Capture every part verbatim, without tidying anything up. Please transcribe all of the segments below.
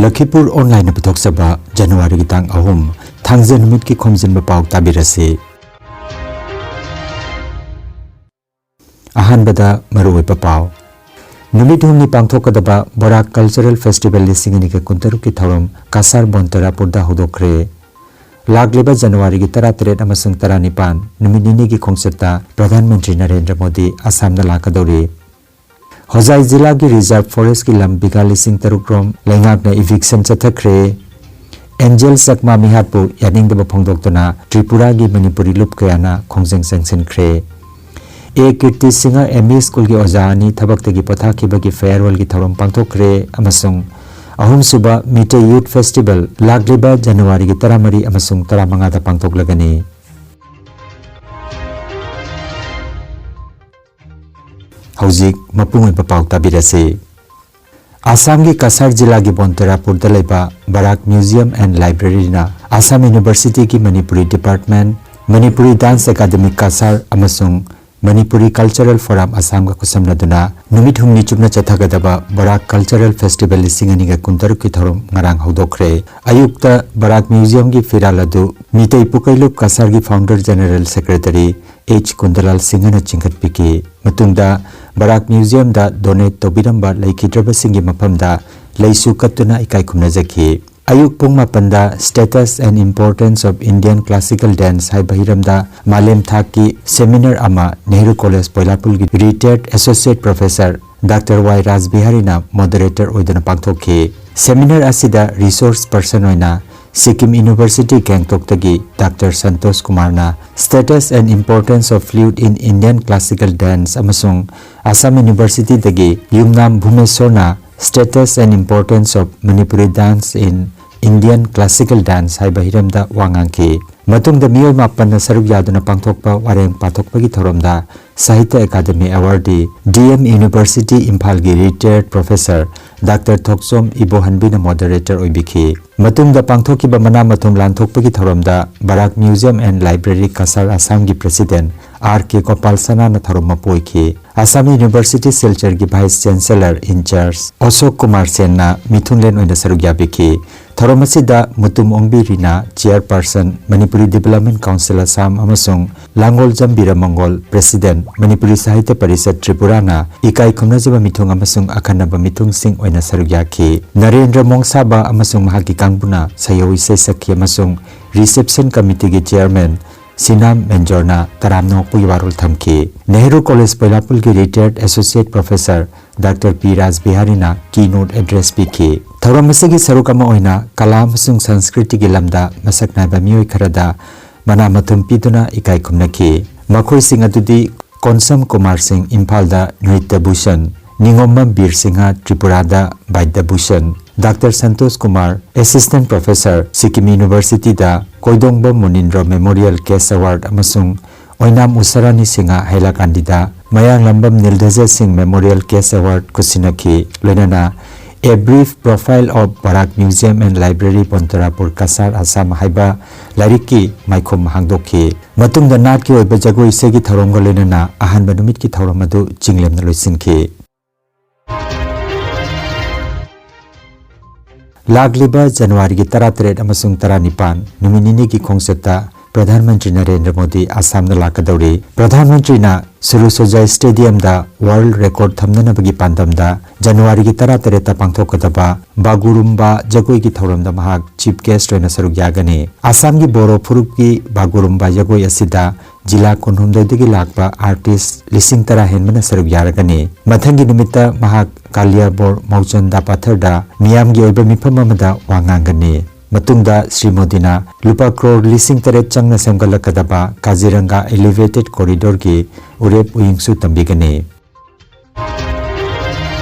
ꯂꯈꯤꯄꯨꯔ ꯑꯣꯟꯂꯥꯏꯟꯅ ꯄꯨꯊꯣꯛꯆꯕ ꯖꯅꯋꯥꯔꯤꯒꯤ ꯇꯥꯡ ꯑꯍꯨꯝ, ꯊꯥꯡꯖ ꯅꯨꯃꯤꯠꯀꯤ ꯈꯣꯝꯖꯤꯟꯕ ꯄꯥꯎ ꯇꯥꯕꯤꯔꯁꯤ꯫ ꯑꯍꯥꯟꯕꯗ ꯃꯔꯨꯑꯣꯏꯕ ꯄꯥꯎ꯫ ꯅꯨꯃꯤꯠ ꯍꯨꯝꯅꯤ ꯄꯥꯡꯊꯣꯛꯀꯗꯕ ꯕꯣꯔꯥꯛ ꯀꯜꯆꯔꯦꯜ ꯐꯦꯁꯇꯤꯚꯦꯜ ꯂꯤꯁꯤꯡ ꯑꯅꯤꯒ ꯀꯨꯟꯇꯔꯨꯛꯀꯤ ꯊꯧꯔꯝ ꯀꯁꯥꯔ ꯕꯣꯟꯇꯔꯥꯄꯨꯔꯗ ꯍꯧꯗꯣꯛꯈ꯭ꯔꯦ꯫ ꯂꯥꯛꯂꯤꯕ ꯖꯅꯋꯥꯔꯤꯒꯤ ꯇꯔꯥꯇꯔꯦꯠ ꯑꯃꯁꯨꯡ ꯇꯔꯥꯅꯤꯄꯥꯟ, ꯅꯨꯃꯤꯠ ꯅꯤꯅꯤꯒꯤ ꯈꯣꯡꯆꯠꯇ ꯄ꯭ꯔꯙꯥꯟ ꯃꯟꯇ꯭ꯔꯤ ꯅꯔꯦꯟꯗ꯭ꯔ ꯃꯣꯗꯤ ꯑꯁꯥꯝꯗ ꯂꯥꯛꯀꯗꯧꯔꯤ꯫ ꯍꯣꯖꯥꯏ ꯖꯤꯂꯥꯒꯤ ꯔꯤꯖꯥꯔꯚ ꯐꯣꯔꯦꯁ꯭ꯠꯀꯤ ꯂꯝ ꯕꯤꯒꯥ ꯂꯤꯁꯤꯡ ꯇꯔꯨꯛ ꯔꯣꯝ ꯂꯩꯉꯥꯛꯅ ꯏꯚꯤꯛꯁꯟ ꯆꯠꯊꯈ꯭ꯔꯦ꯫ ꯑꯦꯟꯖꯦꯜ ꯆꯛꯃꯥ ꯃꯤꯍꯥꯠꯄꯨ ꯌꯥꯅꯤꯡꯗꯕ ꯐꯣꯡꯗꯣꯛꯇꯨꯅ ꯇ꯭ꯔꯤꯄꯨꯔꯥꯒꯤ ꯃꯅꯤꯄꯨꯔꯤ ꯂꯨꯞ ꯀꯌꯥꯅ ꯈꯣꯡꯖꯪ ꯆꯪꯁꯤꯟꯈ꯭ꯔꯦ꯫ ꯑꯦ ꯀꯤꯔꯇꯤ ꯁꯤꯡꯍ ꯑꯦꯝ ꯏ ꯁ꯭ꯀꯨꯜꯒꯤ ꯑꯣꯖꯥ ꯑꯅꯤ ꯊꯕꯛꯇꯒꯤ ꯄꯣꯊꯥꯈꯤꯕꯒꯤ ꯐꯦꯌꯔꯋꯦꯜꯒꯤ ꯊꯧꯔꯝ ꯄꯥꯡꯊꯣꯛꯈ꯭ꯔꯦ ꯑꯃꯁꯨꯡ ꯑꯍꯨꯝꯁꯨꯕ ꯃꯤꯇꯩ ꯌꯨꯊ ꯐꯦꯁꯇꯤꯚꯦꯜ ꯂꯥꯛꯂꯤꯕ ꯖꯅꯋꯥꯔꯤꯒꯤ ꯇꯔꯥꯃꯔꯤ ꯑꯃꯁꯨꯡ ꯇꯔꯥꯃꯉꯥꯗ ꯄꯥꯡꯊꯣꯛꯂꯒꯅꯤ꯫ ꯍꯧꯖꯤꯛ ꯃꯄꯨꯡ ꯑꯣꯏꯕ ꯄꯥꯎ ꯇꯥꯕꯤꯔꯁꯤ꯫ ꯑꯁꯥꯝꯒꯤ ꯀꯁꯥꯔ ꯖꯤꯂꯥꯒꯤ ꯕꯣꯟꯇꯦꯔꯥꯄꯨꯔꯗ ꯂꯩꯕ ꯕꯔꯥꯛ ꯃ꯭ꯌꯨꯖꯤꯌꯝ ꯑꯦꯟ ꯂꯥꯏꯕ꯭ꯔꯦꯔꯤꯅ ꯑꯁꯥꯝ ꯌꯨꯅꯤꯚꯔꯁꯤꯇꯤꯒꯤ Manipuri department, Manipuri dance academy Cachar ꯑꯃꯁꯨꯡ ꯃꯅꯤꯄꯨꯔꯤ ꯀꯜꯆꯔꯦꯜ ꯐꯣꯔꯝ ꯑꯁꯥꯝꯒ ꯈꯨꯠꯁꯝꯅꯗꯨꯅ ꯅꯨꯃꯤꯠ ꯍꯨꯝꯅꯤ ꯆꯨꯞꯅ ꯆꯠꯊꯒꯗꯕ ꯕꯔꯥꯛ ꯀꯜꯆꯔꯦꯜ ꯐꯦꯁꯇꯤꯚꯦꯜ ꯂꯤꯁꯤꯡ ꯑꯅꯤꯒ ꯀꯨꯟꯇꯔꯨꯛꯀꯤ ꯊꯧꯔꯝ ꯉꯔꯥꯡ ꯍꯧꯗꯣꯛꯈ꯭ꯔꯦ꯫ ꯑꯌꯨꯛꯇ ꯕꯔꯥꯛ ꯃ꯭ꯌꯨꯖꯤꯌꯝꯒꯤ ꯐꯤꯔꯥꯜ ꯑꯗꯨ ꯃꯤꯇꯩ ꯄꯨꯀꯩꯂꯨꯞ ꯀꯁꯥꯔꯒꯤ founder general secretary H Kundalal ꯁꯤꯡꯍꯅ ꯆꯤꯡꯈꯠꯄꯤꯈꯤ꯫ ꯃꯇꯨꯡꯗ ꯕꯔꯥꯛ ꯃ꯭ꯌꯨꯖꯤꯌꯝꯗ ꯗꯣꯅꯦꯠ ꯇꯧꯕꯤꯔꯝꯕ ꯂꯩꯈꯤꯗ꯭ꯔꯕꯁꯤꯡꯒꯤ ꯃꯐꯝꯗ ꯂꯩꯁꯨ ꯀꯠꯇꯨꯅ ꯏꯀꯥꯏ ꯈꯨꯝꯅꯖꯈꯤ꯫ ꯑꯌꯨꯛ ꯄꯨꯡ ꯃꯥꯄꯟꯗ Status and Importance of Indian Classical Dance ꯍꯥꯏꯕ ꯍꯤꯔꯝꯗ ꯃꯥꯂꯦꯝ ꯊꯥꯛꯀꯤ ꯁꯦꯃꯤꯅꯥꯔ ꯑꯃ ꯅꯦꯍꯔꯨ ꯀꯣꯂꯦꯖ ꯄꯣꯏꯂꯥꯄꯨꯜꯒꯤ ꯔꯤꯇꯥꯌꯔꯗ ꯑꯦꯁꯣꯁꯤꯌꯦꯠ ꯄ꯭ꯔꯣꯐꯦꯁꯔ ꯗꯥꯛꯇꯔ ꯋꯥꯏ ꯔꯥꯖꯕꯤꯍꯥꯔꯤꯅ ꯃꯣꯗꯔꯦꯇꯔ ꯑꯣꯏꯗꯨꯅ ꯄꯥꯡꯊꯣꯛꯈꯤ꯫ ꯁꯦꯃꯤꯅꯥꯔ ꯑꯁꯤꯗ ꯔꯤꯁꯣꯔꯁ ꯄꯔꯁꯟ ꯑꯣꯏꯅ ꯁꯤꯛꯀꯤꯝ ꯌꯨꯅꯤꯚꯔꯁꯤꯇꯤ ꯒꯦꯡꯇꯣꯛꯇꯒꯤ ꯗꯥꯛꯇꯔ ꯁꯟꯇꯣꯁ ꯀꯨꯃꯥꯔꯅ Status and Importance of Flute in Indian Classical Dance ꯑꯃꯁꯨꯡ ꯑꯁꯥꯝ ꯌꯨꯅꯤꯚꯔꯁꯤꯇꯤꯗꯒꯤ ꯌꯨꯝꯅꯥꯝ ꯚꯨꯃꯦꯁꯣꯔꯅ Status and Importance of Manipuri Dance in Indian Classical Dance ꯍꯥꯏꯕ ꯍꯤꯔꯝꯗ ꯋꯥ ꯉꯥꯡꯈꯤ꯫ ꯃꯇꯨꯡꯗ ꯃꯤꯑꯣꯏ ꯃꯥꯄꯟꯅ ꯁꯔꯨꯛ ꯌꯥꯗꯨꯅ ꯄꯥꯡꯊꯣꯛꯄ ꯋꯥꯔꯦꯡ ꯄꯥꯊꯣꯛꯄꯒꯤ ꯊꯧꯔꯝꯗ ꯁꯥꯍꯤꯇ꯭ꯌ ꯑꯦꯀꯥꯗꯃꯤ ꯑꯦꯋꯥꯔꯗꯤ ꯗꯤ ꯑꯦꯝ ꯌꯨꯅꯤꯚꯔꯁꯤꯇꯤ ꯏꯝꯐꯥꯜꯒꯤ ꯔꯤꯇꯥꯌꯔꯗ ꯄ꯭ꯔꯣꯐꯦꯁꯔ ꯗꯥꯛꯇꯔ ꯊꯣꯛꯆꯣꯝ ꯏꯕꯣꯍꯟꯕꯤꯅ ꯃꯣꯗꯔꯦꯇꯔ ꯑꯣꯏꯕꯤꯈꯤ꯫ ꯃꯇꯨꯡꯗ ꯄꯥꯡꯊꯣꯛꯈꯤꯕ ꯃꯅꯥ ꯃꯊꯨꯝ ꯂꯥꯟꯊꯣꯛꯄꯒꯤ ꯊꯧꯔꯝꯗ ꯕꯔꯥꯛ ꯃ꯭ꯌꯨꯖꯤꯌꯝ ꯑꯦꯟ ꯂꯥꯏꯕ꯭ꯔꯦꯔꯤ ꯀꯁꯥꯔ ꯑꯁꯥꯝꯒꯤ ꯄ꯭ꯔꯦꯁꯤꯗꯦꯟꯠ ꯑꯥꯔ ꯀꯦ ꯒꯣꯄꯥꯜ ꯁꯅꯥꯅ ꯊꯧꯔꯝ ꯃꯄꯨ ꯑꯣꯏꯈꯤ꯫ Assam University ꯁꯤꯜꯆꯔꯒꯤ Vice Chancellor in charge ꯑꯁꯣꯛ ꯀꯨꯃꯥꯔ ꯁꯦꯟꯅ ꯃꯤꯊꯨꯡꯂꯦꯟ ꯑꯣꯏꯅ ꯁꯔꯨꯛ ꯌꯥꯕꯤꯈꯤ꯫ ꯊꯧꯔꯝ ꯑꯁꯤꯗ ꯃꯨꯇꯨꯝ ꯑꯣꯡꯕꯤ ꯔꯤꯅꯥ, Chairperson, Manipuri Development Council Assam, ꯑꯃꯁꯨꯡ ꯂꯥꯡꯒꯣꯜꯖꯝ ꯕꯤꯔꯃꯪꯒꯣꯜ, President, Manipuri Sahitya Parishad Tripura ꯅ ꯏꯀꯥꯏ ꯈꯨꯝꯅꯖꯕ ꯃꯤꯊꯨꯡ ꯑꯃꯁꯨꯡ ꯑꯈꯟꯅꯕ ꯃꯤꯊꯨꯡꯁꯤꯡ ꯑꯣꯏꯅ ꯁꯔꯨꯛ ꯌꯥꯈꯤ꯫ ꯅꯔꯦꯟꯗ꯭ꯔ ꯃꯣꯡꯁꯥꯕ ꯑꯃꯁꯨꯡ ꯃꯍꯥꯛꯀꯤ ꯀꯥꯡꯕꯨꯅ ꯁꯩꯍꯧ ꯏꯁꯩ ꯁꯛꯈꯤ ꯑꯃꯁꯨꯡ Reception Committee ꯒꯤ Chairman ꯁꯤꯅꯥꯝ ꯃꯦꯟꯖꯣꯔꯅ ꯇꯔꯥꯝꯅ ꯑꯣꯛꯄꯒꯤ ꯋꯥꯔꯣꯜ ꯊꯝꯈꯤ꯫ ꯅꯦꯍꯔꯨ ꯀꯣꯂꯦꯖ ꯄꯣꯏꯂꯥꯄꯨꯜꯒꯤ Retired Associate Professor Doctor P Raj ꯕꯤꯍꯥꯔꯤꯅ Keynote Address ꯄꯤꯈꯤ꯫ ꯊꯧꯔꯝ ꯑꯁꯤꯒꯤ ꯁꯔꯨꯛ ꯑꯃ ꯑꯣꯏꯅ ꯀꯂꯥ ꯑꯃꯁꯨꯡ ꯁꯪꯁꯀ꯭ꯔꯤꯇꯤꯒꯤ ꯂꯝꯗ ꯃꯁꯛ ꯅꯥꯏꯕ ꯃꯤꯑꯣꯏ ꯈꯔꯗ ꯃꯅꯥ ꯃꯊꯨꯝ ꯄꯤꯗꯨꯅ ꯏꯀꯥꯏ ꯈꯨꯝꯅꯈꯤ꯫ ꯃꯈꯣꯏꯁꯤꯡ ꯑꯗꯨꯗꯤ ꯀꯣꯟꯁꯝ ꯀꯨꯃꯥꯔ ꯁꯤꯡ, ꯏꯝꯐꯥꯜꯗ ꯅ꯭ꯔꯤꯇ꯭ꯌ ꯚꯨꯁꯟ, ꯅꯤꯉꯣꯝꯕꯝ ꯕꯤꯔ ꯁꯤꯡꯍ, ꯇ꯭ꯔꯤꯄꯨꯔꯥꯗ Badya Bhushan, doctor Santosh Kumar, Assistant Professor, Sikkim ꯌꯨꯅꯤꯚꯔꯁꯤꯇꯤꯗ ꯀꯣꯏꯗꯣꯡꯕꯝ ꯃꯨꯅꯤꯟꯗ꯭ꯔꯣ Memorial Cash Award, ꯑꯃꯁꯨꯡ ꯑꯣꯏꯅꯥꯝ ꯎꯁꯥꯔꯥꯅꯤ ꯁꯤꯡꯍ, ꯍꯥꯏꯂꯥꯀꯥꯟꯗꯤꯗ ꯃꯌꯥꯡꯂꯝꯕꯝ ꯅꯤꯜꯙꯖ ꯁꯤꯡ Memorial Cash Award ꯈꯨꯠꯁꯤꯟꯅꯈꯤ꯫ ꯂꯣꯏꯅꯅ A Brief Profile of Barak Museum and Library, ꯕꯟꯇꯔꯥꯄꯨꯔ, Cachar, Assam ꯍꯥꯏꯕ ꯂꯥꯏꯔꯤꯛꯀꯤ ꯃꯥꯏꯈꯨꯝ ꯍꯥꯡꯗꯣꯛꯈꯤ꯫ ꯃꯇꯨꯡꯗ ꯅꯥꯠꯀꯤ ꯑꯣꯏꯕ ꯖꯒꯣꯏ ꯏꯁꯩꯒꯤ ꯊꯧꯔꯝꯒ ꯂꯣꯏꯅꯅ ꯑꯍꯥꯟꯕ ꯅꯨꯃꯤꯠꯀꯤ ꯊꯧꯔꯝ ꯑꯗꯨ ꯆꯤꯡꯂꯦꯝꯅ ꯂꯣꯏꯁꯤꯟꯈꯤ꯫ ꯂꯥꯛꯂꯤꯕ ꯖꯅꯋꯥꯔꯤꯒꯤ ꯇꯔꯥꯇꯔꯦꯠ ꯑꯃꯁꯨꯡ ꯇꯔꯥꯅꯤꯄꯥꯟ, ꯅꯨꯃꯤꯠ ꯅꯤꯅꯤꯒꯤ ꯈꯣꯡꯆꯠꯇ ꯄ꯭ꯔꯙꯥꯟ ꯃꯟꯇ꯭ꯔꯤ ꯅꯔꯦꯟꯗ꯭ꯔ ꯃꯣꯗꯤ ꯑꯁꯥꯝꯗ ꯂꯥꯛꯀꯗꯧꯔꯤ꯫ ꯄ꯭ꯔꯙꯥꯟ ꯃꯟꯇ꯭ꯔꯤꯅ ꯁꯨꯔꯨ ꯁꯣꯖꯥꯏ ꯁ꯭ꯇꯦꯗꯤꯌꯝꯗ ꯋꯥꯔꯜꯗ ꯔꯦꯀꯣꯔꯗ ꯊꯝꯅꯅꯕꯒꯤ ꯄꯥꯟꯗꯝꯗ ꯖꯅꯋꯥꯔꯤꯒꯤ ꯇꯔꯥꯇꯔꯦꯠꯇ ꯄꯥꯡꯊꯣꯛꯀꯗꯕ ꯕꯥꯒꯨꯔꯨꯝꯕꯥ ꯖꯒꯣꯏꯒꯤ ꯊꯧꯔꯝꯗ ꯃꯍꯥꯛ ꯆꯤꯐ ꯒꯦꯁ꯭ꯠ ꯑꯣꯏꯅ ꯁꯔꯨꯛ ꯌꯥꯒꯅꯤ꯫ ꯑꯁꯥꯝꯒꯤ ꯕꯣꯔꯣ ꯐꯨꯔꯨꯞꯀꯤ ꯕꯥꯒꯨꯔꯨꯝꯕꯥ ꯖꯒꯣꯏ ꯑꯁꯤꯗ ꯖꯤꯂꯥ ꯀꯨꯟꯍꯨꯝꯗꯣꯏꯗꯒꯤ ꯂꯥꯛꯄ ꯑꯥꯔꯇꯤꯁ꯭ꯠ ꯂꯤꯁꯤꯡ ꯇꯔꯥ ꯍꯦꯟꯕꯅ ꯁꯔꯨꯛ ꯌꯥꯔꯒꯅꯤ꯫ ꯃꯊꯪꯒꯤ ꯅꯨꯃꯤꯠꯇ ꯃꯍꯥꯛ ꯀꯥꯂꯤꯌꯥꯕꯣꯔ ꯃꯧꯆꯟꯗꯥ ꯄꯥꯊꯔꯗ ꯃꯤꯌꯥꯝꯒꯤ ꯑꯣꯏꯕ ꯃꯤꯐꯝ ꯑꯃꯗ ꯋꯥ ꯉꯥꯡꯒꯅꯤ꯫ ꯃꯇꯨꯡꯗ ꯁ꯭ꯔꯤ ꯃꯣꯗꯤꯅ ꯂꯨꯄꯥ ꯀ꯭ꯔꯣꯔ ꯂꯤꯁꯤꯡ ꯇꯔꯦꯠ ꯆꯪꯅ ꯁꯦꯝꯒꯠꯂꯛꯀꯗꯕ ꯀꯥꯖꯤꯔꯪꯒꯥ Elevated Corridor ꯒꯤ ꯎꯔꯦꯞ ꯎꯌꯨꯡꯁꯨ ꯇꯝꯕꯤꯒꯅꯤ꯫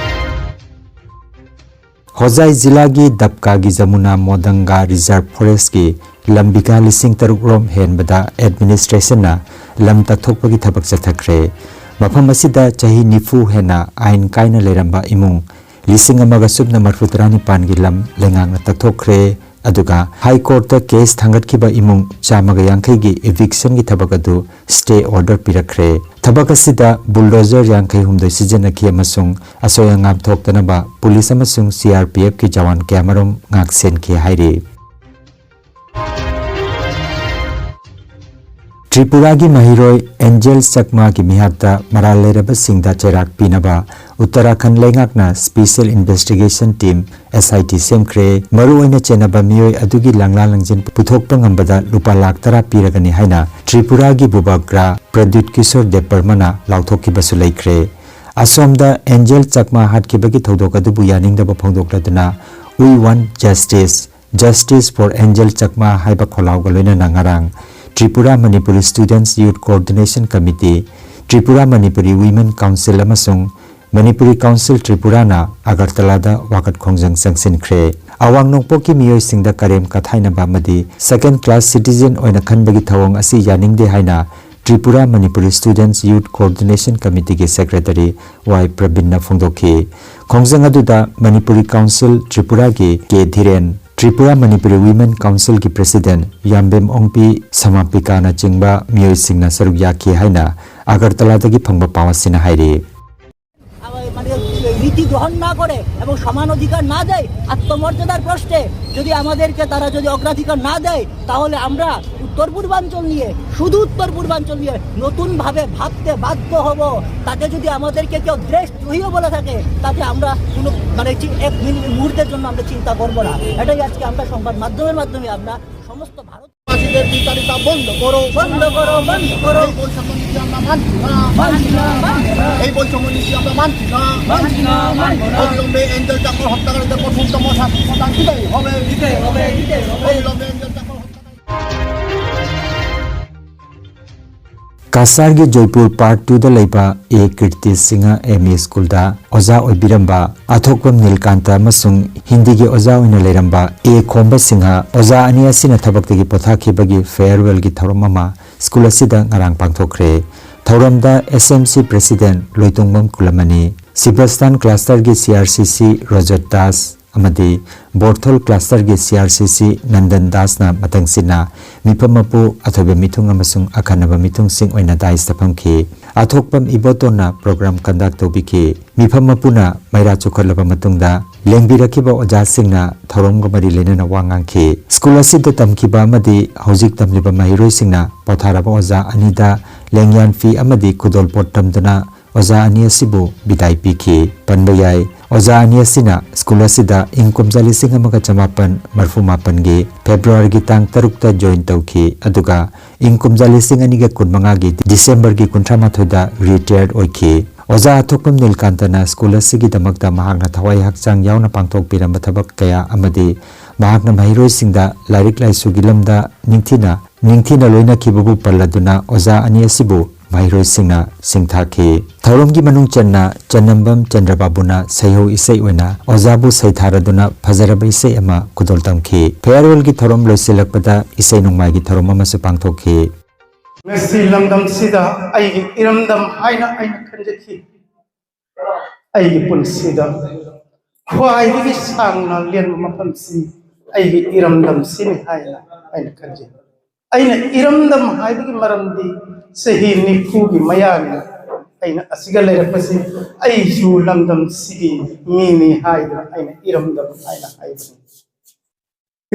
ꯍꯣꯖꯥꯏ ꯖꯤꯂꯥꯒꯤ ꯗꯕꯀꯥꯒꯤ ꯖꯃꯨꯅꯥ ꯃꯣꯗꯪꯒꯥ ꯔꯤꯖꯔꯚ ꯐꯣꯔꯦꯁ꯭ꯠꯀꯤ ꯂꯝ ꯕꯤꯘꯥ ꯂꯤꯁꯤꯡ ꯇꯔꯨꯛ ꯔꯣꯝ ꯍꯦꯟꯕꯗ ꯑꯦꯗꯃꯤꯅꯤꯁꯇ꯭ꯔꯦꯁꯟꯅ ꯂꯝ ꯇꯛꯊꯣꯛꯄꯒꯤ ꯊꯕꯛ ꯆꯠꯊꯈ꯭ꯔꯦ꯫ ꯃꯐꯝ ꯑꯁꯤꯗ ꯆꯍꯤ ꯅꯤꯐꯨ ꯍꯦꯟꯅ ꯑꯥꯏꯟ ꯀꯥꯏꯅ ꯂꯩꯔꯝꯕ ꯏꯃꯨꯡ ꯂꯤꯁꯤꯡ ꯑꯃꯒ ꯁꯨꯞꯅ ꯃꯔꯤꯐꯨ ꯇꯔꯥꯅꯤꯄꯥꯟꯒꯤ ꯂꯝ ꯂꯩꯉꯥꯛꯅ ꯇꯛꯊꯣꯛꯈ꯭ꯔꯦ꯫ ꯑꯗꯨꯒ ꯍꯥꯏ ꯀꯣꯔꯠꯇ ꯀꯦꯁ ꯊꯥꯡꯒꯠꯈꯤꯕ ꯏꯃꯨꯡ ꯆꯥꯝꯃꯒ ꯌꯥꯡꯈꯩꯒꯤ ꯏꯚꯤꯛꯁꯟꯒꯤ ꯊꯕꯛ ꯑꯗꯨ ꯁ꯭ꯇꯦ ꯑꯣꯔꯗꯔ ꯄꯤꯔꯛꯈ꯭ꯔꯦ꯫ ꯊꯕꯛ ꯑꯁꯤꯗ ꯕꯨꯜꯗꯣꯖꯔ ꯌꯥꯡꯈꯩ ꯍꯨꯝꯗꯣꯏ ꯁꯤꯖꯤꯟꯅꯈꯤ ꯑꯃꯁꯨꯡ ꯑꯁꯣꯏ ꯑꯉꯥꯝ ꯊꯣꯛꯇꯅꯕ ꯄꯨꯂꯤꯁ ꯑꯃꯁꯨꯡ ꯁꯤ ꯑꯥꯔ ꯄꯤ ꯑꯦꯐꯀꯤ ꯖꯋꯥꯟ ꯀꯌꯥꯃꯔꯨꯝ ꯉꯥꯛ ꯁꯦꯟꯈꯤ ꯍꯥꯏꯔꯤ꯫ ꯇ꯭ꯔꯤꯄꯨꯔꯥꯒꯤ ꯃꯍꯩꯔꯣꯏ ꯑꯦꯟꯖꯦꯜ ꯆꯛꯃꯥꯒꯤ ꯃꯤꯍꯥꯠꯇ ꯃꯔꯥꯜ ꯂꯩꯔꯕꯁꯤꯡꯗ ꯆꯩꯔꯥꯛ ꯄꯤꯅꯕ ꯎꯠꯇꯔꯥꯈꯟꯗ ꯂꯩꯉꯥꯛꯅ ꯁ꯭ꯄꯦꯁꯤꯌꯦꯜ ꯏꯟꯚꯦꯁꯇꯤꯒꯦꯁꯟ ꯇꯤꯝ, ꯑꯦꯁ ꯑꯥꯏ ꯇꯤ, ꯁꯦꯝꯈ꯭ꯔꯦ꯫ ꯃꯔꯨꯑꯣꯏꯅ ꯆꯦꯟꯅꯕ ꯃꯤꯑꯣꯏ ꯑꯗꯨꯒꯤ ꯂꯪꯂꯥ ꯂꯪꯖꯤꯟ ꯄꯨꯊꯣꯛꯄ ꯉꯝꯕꯗ ꯂꯨꯄꯥ ꯂꯥꯈ ꯇꯔꯥ ꯄꯤꯔꯒꯅꯤ ꯍꯥꯏꯅ ꯇ꯭ꯔꯤꯄꯨꯔꯥꯒꯤ ꯕꯨꯕꯥꯒ꯭ꯔꯥ ꯄ꯭ꯔꯗ꯭ꯌꯨꯠ ꯀꯤꯁꯣꯔ ꯗꯦꯕꯕꯔꯃꯅ ꯂꯥꯎꯊꯣꯛꯈꯤꯕꯁꯨ ꯂꯩꯈ꯭ꯔꯦ꯫ ꯑꯁꯣꯝꯗ ꯑꯦꯟꯖꯦꯜ ꯆꯛꯃꯥ ꯍꯥꯠꯈꯤꯕꯒꯤ ꯊꯧꯗꯣꯛ ꯑꯗꯨꯕꯨ ꯌꯥꯅꯤꯡꯗꯕ ꯐꯣꯡꯗꯣꯛꯂꯗꯨꯅ "We want justice, Justice for Angel Chakma" ꯍꯥꯏꯕ ꯈꯣꯜꯂꯥꯎꯒ ꯂꯣꯏꯅꯅ ꯉꯔꯥꯡ Tripura Manipuri students youth coordination committee, Tripura Manipuri women council ꯑꯃꯁꯨꯡ ꯃꯅꯤꯄꯨꯔꯤ ꯀꯥꯎꯟꯁꯤꯜ ꯇ꯭ꯔꯤꯄꯨꯔꯥꯅ ꯑꯒꯔꯇꯂꯥꯗ ꯋꯥꯀꯠ ꯈꯣꯡꯖꯪ ꯆꯪꯁꯤꯟꯈ꯭ꯔꯦ꯫ ꯑꯋꯥꯡ ꯅꯣꯡꯄꯣꯛꯀꯤ ꯃꯤꯑꯣꯏꯁꯤꯡꯗ ꯀꯔꯦꯝ ꯀꯊꯥꯏꯅꯕ ꯑꯃꯗꯤ ꯁꯦꯀꯦꯟꯗ ꯀ꯭ꯂꯥꯁ ꯁꯤꯇꯤꯖꯦꯟ ꯑꯣꯏꯅ ꯈꯟꯕꯒꯤ ꯊꯧꯑꯣꯡ ꯑꯁꯤ ꯌꯥꯅꯤꯡꯗꯦ ꯍꯥꯏꯅ Tripura Manipuri students youth coordination ꯀꯃꯤꯇꯤꯒꯤ ꯁꯦꯀ꯭ꯔꯦꯇꯔꯤ ꯋꯥꯏ ꯄ꯭ꯔꯕꯤꯟꯅ ꯐꯣꯡꯗꯣꯛꯈꯤ꯫ ꯈꯣꯡꯖꯪ ꯑꯗꯨꯗ ꯃꯅꯤꯄꯨꯔꯤ ꯀꯥꯎꯟꯁꯤꯜ ꯇ꯭ꯔꯤꯄꯨꯔꯥꯒꯤ ꯀꯦ ꯙꯤꯔꯦꯟ, ꯇ꯭ꯔꯤꯄꯨꯔꯥ ꯃꯅꯤꯄꯨꯔꯤ ꯋꯤꯃꯦꯟ ꯀꯥꯎꯟꯁꯤꯜꯒꯤ ꯄ꯭ꯔꯦꯁꯤꯗꯦꯟꯠ ꯌꯥꯝꯕꯦꯝ ꯑꯣꯡꯄꯤ ꯁꯃꯥꯄꯤꯀꯥꯅꯆꯤꯡꯕ ꯃꯤꯑꯣꯏꯁꯤꯡꯅ ꯁꯔꯨꯛ ꯌꯥꯈꯤ ꯍꯥꯏꯅ ꯑꯒꯔꯇꯂꯥꯗꯒꯤ ꯐꯪꯕ ꯄꯥꯎ ꯑꯁꯤꯅ ꯍꯥꯏꯔꯤ꯫ মানে রীতি গ্রহণ না করে এবং সমান অধিকার না দেয় আত্মমর্যাদার প্রশ্নে, যদি আমাদেরকে তারা যদি অগ্রাধিকার না দেয়, তাহলে আমরা উত্তর পূর্বাঞ্চল নিয়ে, শুধু উত্তর পূর্বাঞ্চল নিয়ে নতুনভাবে ভাবতে বাধ্য হব। তাতে যদি আমাদেরকে কেউ দেশদ্রোহীও বলে থাকে, তাতে আমরা কোনো মানে চি- এক মিনিট মুহূর্তের জন্য আমরা চিন্তা করব না। এটাই আজকে আমরা সংবাদ মাধ্যমের মাধ্যমে আমরা সমস্ত ভারত ফাঁসিদের বিচারিতা বন্ধ করো। বন্ধ করো, বন্ধ করো। এই বৈষম্য নীতি আমরা মানছি না। মানছি না, মানছি না, এই বৈষম্য নীতি আমরা মানছি না। মানছি না, মানছি না। অবিলম্বে এঞ্জেল চাকমা হত্যাকারীদের কঠোরতম শাস্তি প্রদান দিতেই হবে। দিতে হবে, দিতে হবে। অবিলম্বে এঞ্জেল চাকমা হত্যাকারী ꯀꯁꯥꯔꯒꯤ ꯖꯣꯏꯄꯨꯔ ꯄꯥꯔꯠ ꯇꯨꯗ ꯂꯩꯕ ꯑꯦ ꯀꯤꯔꯇꯤ ꯁꯤꯡꯍ ꯑꯦꯝ ꯏ ꯁ꯭ꯀꯨꯜꯗ ꯑꯣꯖꯥ ꯑꯣꯏꯕꯤꯔꯝꯕ ꯑꯊꯣꯛꯄꯝ ꯅꯤꯜꯀꯥꯟꯇ ꯑꯃꯁꯨꯡ ꯍꯤꯟꯗꯤꯒꯤ ꯑꯣꯖꯥ ꯑꯣꯏꯅ ꯂꯩꯔꯝꯕ ꯑꯦ ꯈꯣꯝꯕ ꯁꯤꯡꯍ, ꯑꯣꯖꯥ ꯑꯅꯤ ꯑꯁꯤꯅ ꯊꯕꯛꯇꯒꯤ ꯄꯣꯊꯥꯈꯤꯕꯒꯤ ꯐꯦꯌꯔꯋꯦꯜꯒꯤ ꯊꯧꯔꯝ ꯑꯃ ꯁ꯭ꯀꯨꯜ ꯑꯁꯤꯗ ꯉꯔꯥꯡ ꯄꯥꯡꯊꯣꯛꯈ꯭ꯔꯦ꯫ ꯊꯧꯔꯝꯗ ꯑꯦꯁ ꯑꯦꯝ ꯁꯤ ꯄ꯭ꯔꯦꯁꯤꯗꯦꯟꯠ ꯂꯣꯏꯇꯣꯡꯕꯝ ꯀꯨꯂꯃꯅꯤ, ꯁꯤꯕꯁꯇꯥꯟ ꯀ꯭ꯂꯁꯇꯔꯒꯤ ꯁꯤ ꯑꯥꯔ ꯁꯤ ꯁꯤ ꯔꯣꯖꯔ ꯗꯥꯁ, ꯑꯃꯗꯤ ꯕꯣꯔꯊꯣꯜ ꯀ꯭ꯂꯁꯇꯔꯒꯤ ꯁꯤ ꯑꯥꯔ ꯁꯤ ꯁꯤ ꯅꯟꯗꯟ ꯗꯥꯁꯅ ꯃꯊꯪꯁꯤꯠꯅ ꯃꯤꯐꯝ ꯃꯄꯨ, ꯑꯊꯣꯏꯕ ꯃꯤꯊꯨꯡ ꯑꯃꯁꯨꯡ ꯑꯈꯟꯅꯕ ꯃꯤꯊꯨꯡꯁꯤꯡ ꯑꯣꯏꯅ ꯗꯥꯏꯁꯇ ꯐꯝꯈꯤ꯫ ꯑꯊꯣꯛꯄꯝ ꯏꯕꯣꯇꯣꯟꯅ ꯄ꯭ꯔꯣꯒ꯭ꯔꯥꯝ ꯀꯟꯗꯛ ꯇꯧꯕꯤꯈꯤ꯫ ꯃꯤꯐꯝ ꯃꯄꯨꯅ ꯃꯩꯔꯥ ꯆꯨꯈꯠꯂꯕ ꯃꯇꯨꯡꯗ ꯂꯦꯡꯕꯤꯔꯛꯈꯤꯕ ꯑꯣꯖꯥꯁꯤꯡꯅ ꯊꯧꯔꯝꯒ ꯃꯔꯤ ꯂꯩꯅꯅ ꯋꯥ ꯉꯥꯡꯈꯤ꯫ ꯁ꯭ꯀꯨꯜ ꯑꯁꯤꯗ ꯇꯝꯈꯤꯕ ꯑꯃꯗꯤ ꯍꯧꯖꯤꯛ ꯇꯝꯂꯤꯕ ꯃꯍꯩꯔꯣꯏꯁꯤꯡꯅ ꯄꯣꯊꯥꯔꯕ ꯑꯣꯖꯥ ꯑꯅꯤꯗ ꯂꯦꯡꯌꯥꯟ ꯐꯤ ꯑꯃꯗꯤ ꯈꯨꯗꯣꯜꯄꯣꯠ ꯇꯝꯗꯨꯅ ꯑꯣꯖꯥ ꯑꯅꯤ ꯑꯁꯤꯕꯨ ꯕꯤꯗꯥꯏ ꯄꯤꯈꯤ꯫ ꯄꯟꯕ ꯌꯥꯏ, ꯑꯣꯖꯥ ꯑꯅꯤ ꯑꯁꯤꯅ ꯁ꯭ꯀꯨꯜ ꯑꯁꯤꯗ ꯏꯪ ꯀꯨꯝꯖꯥ ꯂꯤꯁꯤꯡ ꯑꯃꯒ ꯆꯃꯥꯄꯟ ꯃꯔꯐꯨ ꯃꯥꯄꯟꯒꯤ ꯐꯦꯕ꯭ꯔꯨꯋꯥꯔꯤꯒꯤ ꯇꯥꯡ ꯇꯔꯨꯛꯇ ꯖꯣꯏꯟ ꯇꯧꯈꯤ, ꯑꯗꯨꯒ ꯏꯪ ꯀꯨꯝꯖꯥ ꯂꯤꯁꯤꯡ ꯑꯅꯤꯒ ꯀꯨꯟꯃꯉꯥꯒꯤ ꯗꯤꯁꯦꯝꯕꯔꯒꯤ ꯀꯨꯟꯊ꯭ꯔꯥ ꯃꯥꯊꯣꯏꯗ ꯔꯤꯇꯥꯌꯔ ꯑꯣꯏꯈꯤ꯫ ꯑꯣꯖꯥ ꯑꯊꯣꯛꯄꯝ ꯅꯤꯜꯀꯥꯟꯇꯅ ꯁ꯭ꯀꯨꯜ ꯑꯁꯤꯒꯤꯗꯃꯛꯇ ꯃꯍꯥꯛꯅ ꯊꯋꯥꯏ ꯍꯛꯆꯥꯡ ꯌꯥꯎꯅ ꯄꯥꯡꯊꯣꯛꯄꯤꯔꯝꯕ ꯊꯕꯛ ꯀꯌꯥ ꯑꯃꯗꯤ ꯃꯍꯥꯛꯅ ꯃꯍꯩꯔꯣꯏꯁꯤꯡꯗ ꯂꯥꯏꯔꯤꯛ ꯂꯥꯏꯁꯨꯒꯤ ꯂꯝꯗ ꯅꯤꯡꯊꯤꯅ, ꯅꯤꯡꯊꯤꯅ ꯂꯣꯏꯅꯈꯤꯕꯕꯨ ꯄꯜꯂꯗꯨꯅ ꯑꯣꯖꯥ ꯑꯅꯤ ꯑꯁꯤꯕꯨ ꯃꯍꯩꯔꯣꯏꯁꯤꯡꯅ ꯁꯤꯡꯊꯥꯈꯤ꯫ ꯊꯧꯔꯝꯒꯤ ꯃꯅꯨꯡ ꯆꯟꯅ ꯆꯟꯅꯝꯕꯝ ꯆꯟꯗ꯭ꯔꯕꯥꯕꯨꯅ ꯁꯩꯍꯧ ꯏꯁꯩ ꯑꯣꯏꯅ ꯑꯣꯖꯥꯕꯨ ꯁꯩꯊꯥꯔꯗꯨꯅ ꯐꯖꯔꯕ ꯏꯁꯩ ꯑꯃ ꯈꯨꯗꯣꯜ ꯇꯝꯈꯤ꯫ ꯐꯦꯌꯔꯋꯦꯜꯒꯤ ꯊꯧꯔꯝ ꯂꯣꯏꯁꯤꯜꯂꯛꯄꯗ ꯏꯁꯩ ꯅꯣꯡꯃꯥꯏꯒꯤ ꯊꯧꯔꯝ ꯑꯃꯁꯨ ꯄꯥꯡꯊꯣꯛꯈꯤ꯫ ꯉꯁꯤ ꯂꯝꯗꯝꯁꯤꯗ ꯑꯩꯒꯤ ꯏꯔꯝꯗꯝ ꯍꯥꯏꯅ ꯑꯩꯅ ꯈꯟꯖꯈꯤ꯫ ꯑꯩꯒꯤ ꯄꯨꯟꯁꯤꯗ ꯈ꯭ꯋꯥꯏꯗꯒꯤ ꯁꯥꯡꯅ ꯂꯦꯟꯕ ꯃꯐꯝꯁꯤ ꯑꯩꯒꯤ ꯏꯔꯝꯗꯝꯁꯤꯅꯤ ꯍꯥꯏꯅ ꯑꯩꯅ ꯈꯟꯖꯩ꯫ ꯑꯩꯅ ꯏꯔꯝꯗꯝ ꯍꯥꯏꯕꯒꯤ ꯃꯔꯝꯗꯤ ꯆꯍꯤ ꯅꯤꯐꯨꯒꯤ ꯃꯌꯥꯅꯤ ꯑꯩꯅ ꯑꯁꯤꯒ ꯂꯩꯔꯛꯄꯁꯤ꯫ ꯑꯩꯁꯨ ꯂꯝꯗꯝꯁꯤꯒꯤ ꯃꯤꯅꯤ ꯍꯥꯏꯗꯨꯅ ꯑꯩꯅ ꯏꯔꯝꯗꯝ ꯍꯥꯏꯅ ꯍꯥꯏꯕꯅꯤ꯫